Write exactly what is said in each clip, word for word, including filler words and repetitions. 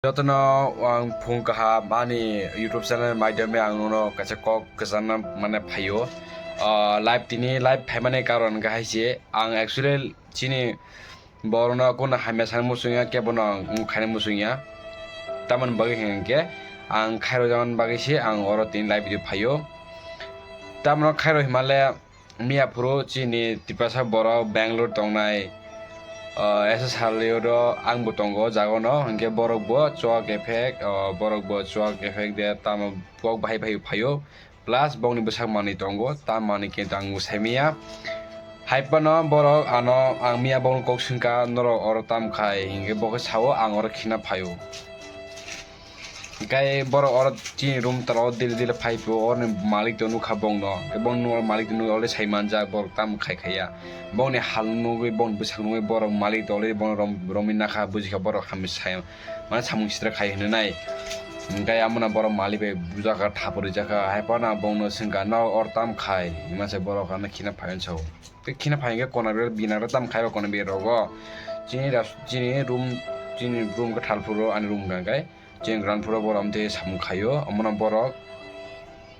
Jotono ang phung kaham ani YouTube channel maidome ang nono kaisa kok kwchangna mane phaio. Ah, live tini live phaimani karon hwnkhe hai se ang actually chini borokno kunu hamya sana muchungya, kebono ang wng khaina muchungya. Tamoni bagwi hwnkhe ang khairokjakmani bagwi se ang oro tini live video phaio. Tamoni khairok hinmale Miya phuru chini Tiprasa borok Bangalore tongnai, ah, S S Halio do ang bo tongo o jaga no, hwnkhe borok bo chuak effect, ah, borok bo chuak effect de tamo kok bahai bahai phaio, plus bokni bwsak manwi tongo, ta manwi khe ang bo saimanya. Hai phano borok ano ang miya bokno kok swngkha, norok oro tam khai, hwnkhe bo khe sao ang oro khina phaio. Hwnkhe borok oro chini room tara o daily daily phai phuru, oroni malik to nukha bongno. Hwnkhe bongno malik to nukha, already sai manjak, borok tamo khai khaiya. Bongni hal nugwi, bongni bwsak nugwi borok malik to already bono rom-, romwi nakha, bujikha borok hamya sai mane samung sitra khai hwnwi nai. Hwnkhe amona borok malik bai bujakha, thaporijakha, hai phano bongno swngkha, "No, oro tamo khai?" Hwnma se borok ano khina phai hwnwi sao. Tei khina phai hwnkhe kona bre bina ro tamo khai rw kona bre rogo. Chini ras-, chini room, chini room kwthar phuru ani room hwnkha khe. Chini ground floor o borok amtwi samung khaio, omono borok,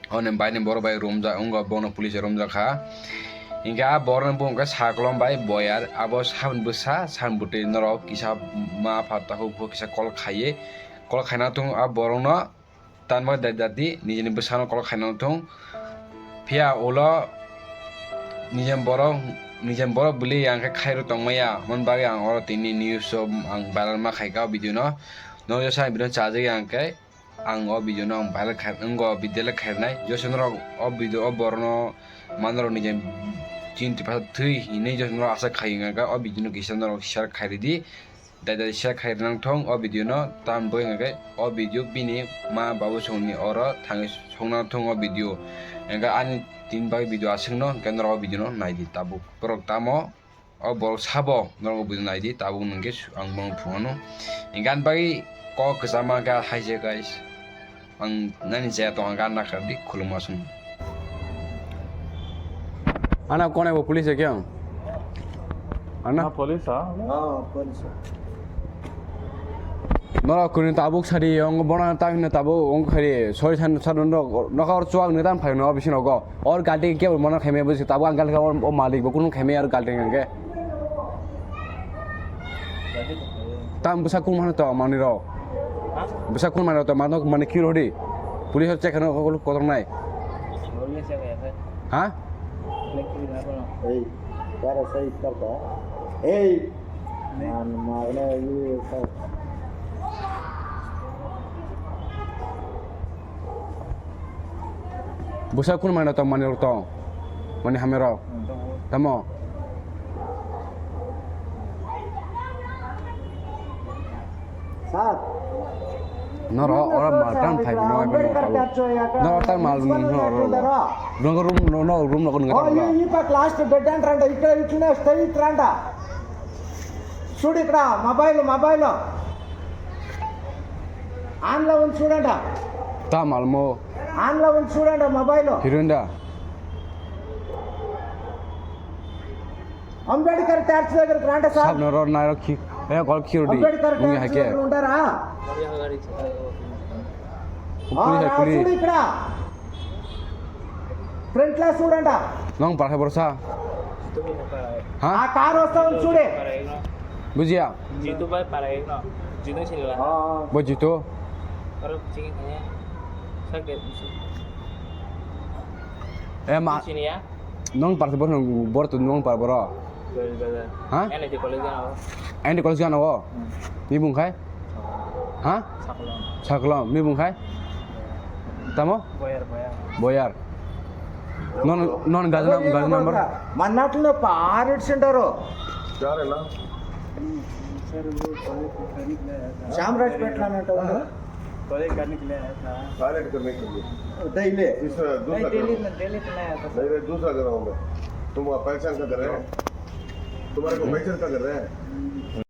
hwnwi baini borok bai romjak wngkha, bono police romjak kha. Hinkhe a borokni bumung khe sakolom bai boyar, abo saboni bwsa, saboni bwtwi norok kisa ma pha takhuk phuru kisa call khaiwi, call khaina thung a borokno tanbak dadi nijini bwsano call khaina thung. Phiya ulo nijeni borok, nijeni borok bwlwi ang khe khairwi tongmaya, hwnba bagwi ang oro tini news o ang viral ma khaikha o video no. Nokjagsa ang bini chajagwi ang khe, ang o video no ang viral khai, ang o video le khairnai. Joso norok o video o borok no manarok nijeni chini Tiprasa thwi hinwi joso norok acha khai wngkha, o video no kisa norok share khairidi. Dai dai share khai rwnang thung o video no, tam bui hwnkhe o video bini ma babu songni oro thangwi songnang thung o video. Hwnkhe ani tin bai video aswk no hwnkhe norok o video no naidi tabuk. Borok tamo o borok sabo norok o video naidi tabuk hwnkhe ang bono phunukno. Hwnkhe ani bagwi kok kwchama khe hai se guys. Ang nani je tong gan na khardi khulumma sung. Ana kone bo police kya? Ana? Na police ha? Ah, police. Nora kuni tabuk sari ong bona ta hina tabuk ong khari soi san san no no ka or chuak ne dan phai no bisin ogo. Or galti ke bo mana kheme bo tabuk ang gal ka o malik bo kunu kheme ar galti ke. Tam bwsa kun mano to mani ro. Bwsa kun mano to mano mani kiro di. Police check khano ko kotor nai. Ha? Ei, para sai karta. Ei. Man, man, na, ye, sa. Bwsa kun mano to mani ro to. Mani hamero. Tamo. Sir. Noro oro mal tang thai no ai beno. Noro tang mal no oro. Nongo room no no room no ngi. Oh, you you pa class to bed and randa ikra ikna stay randa. Sudi kra mobile mobile. Anla un sudanda. Ta mal mo. Anla un sudanda mobile. Hirunda. Ambedkar church దగ్గర రండి sir. Sabno ro nairo khi, eh, gol khiro di. Ambedkar church దగ్గర ఉండరా? Kuli hai kuli. Front class student. Nong parai borsa. Ha? ఆ కారు వస్తా ఉంది చూడే. Bujia. Jitu bai parai no. Jitu sila. Bo jitu. Aro ching ne. Sak de. Eh ma. Sini ya. Nong par bor nong bor tu nong par boro. Ha? N I T college gana o. N I T college gana o. Ni bung khai? Ha? Saklom. Saklom. Ni bung khai? Tamo? Boyar, boyar. Boyar. Non non gajna gajna number. Manatlo parit center o. Sir, वो टॉयलेट करने के लिए आया था। शामराज पेटला में तो। टॉयलेट करने के लिए आया था। टॉयलेट करने के लिए। Daily। दूसरा, दूसरा नहीं, daily करो। नहीं, daily तो नहीं आता, सर। नहीं, नहीं, दूसरा कराओ मैं। तुम वहाँ पहचान का कर रहे हैं? तुम्हारे को पहचान का कर रहे हैं?